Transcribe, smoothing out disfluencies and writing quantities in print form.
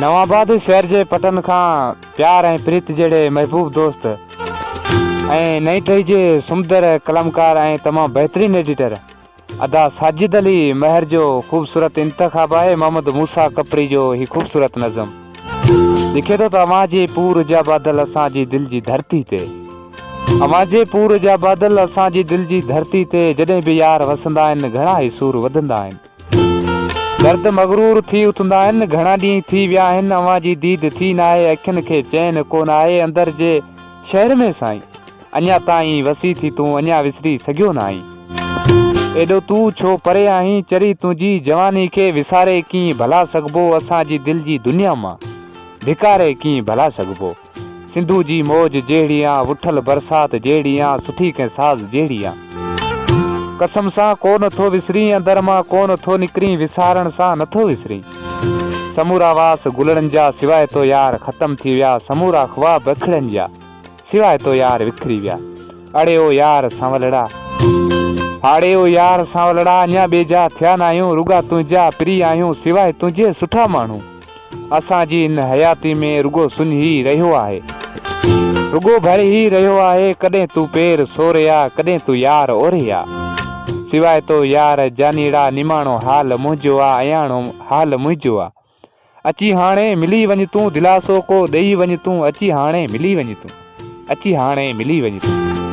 نئون آباد شهر جي پٽن کان پيار ۽ پريت جهڙي محبوب دوست ۽ نئين ٽهي جي سمدر قلمڪار ۽ تمام بهترين ايڊيٽر ادا ساجد علي مهر جو خوبصورت انتخاب آهي محمد موسيٰ ڪپري جو هي خوبصورت نظم لکي ٿو ته اوهان جي پور جا بادل اسان جي دل جي ڌرتي تي اوهان جي پور جا بادل اسان جي دل جي ڌرتي تي جڏهن به يار وسندا آهن گهڻا ئي سور وڌندا آهن درد مغرور ٿي اٿندا آهن گهڻا ڏينهن ٿي ويا آهن اوهان جي ديد ٿي ناهي اکين کي چين ڪو ناهي اندر جي شهر ۾ سائين اڃا تائين وسي ٿي تون اڃا وسري سگهيو ناهين ايڏو تون ڇو پري آهين چري تنهنجي جواني کي وساري ڪيئن ڀلا سگهبو اسان جي دل جي دنيا مان ڌڪاري ڪيئن ڀلا سگهبو. سنڌو جي موج جهڙي آن، وٺل برسات جهڙي آن، سٺي ڪنهن ساز جهڙي آن. قسم سان ڪو نه ٿو وسرين، اندر مان ڪو نه ٿو نڪرين، وسارڻ سان نه ٿو وسرين. سمورا واس گلڙن جا، سواء تو يار ختم ٿي ويا، سمورا خواب اکڙين جا، سواء تو يار وکري ويا. اڙي او يار سانولڙا. اڙي او يار سانولڙا، اڃا ٻيجا ٿيا ناهيون، رڳا تنهنجا پرين آهيون، سواء تنهنجي سٺا ماڻهو. اسان جي هن حياتي ۾ رڳو سڃ ئي رهيو آهي. رڳو ڀر ئي رهيو آهي. ڪڏهن تون پير سوري آ، ڪڏهن تون يار اوري آ. سواء تو يار جانيڙا، نماڻو حال منهنجو آ، اياڻو حال منهنجو آ. اچي هاڻي ملي وڃ تون، دلاسو ڪو ڏئي وڃ تون، اچي هاڻي ملي وڃ تون، اچي هاڻي ملي وڃ تون.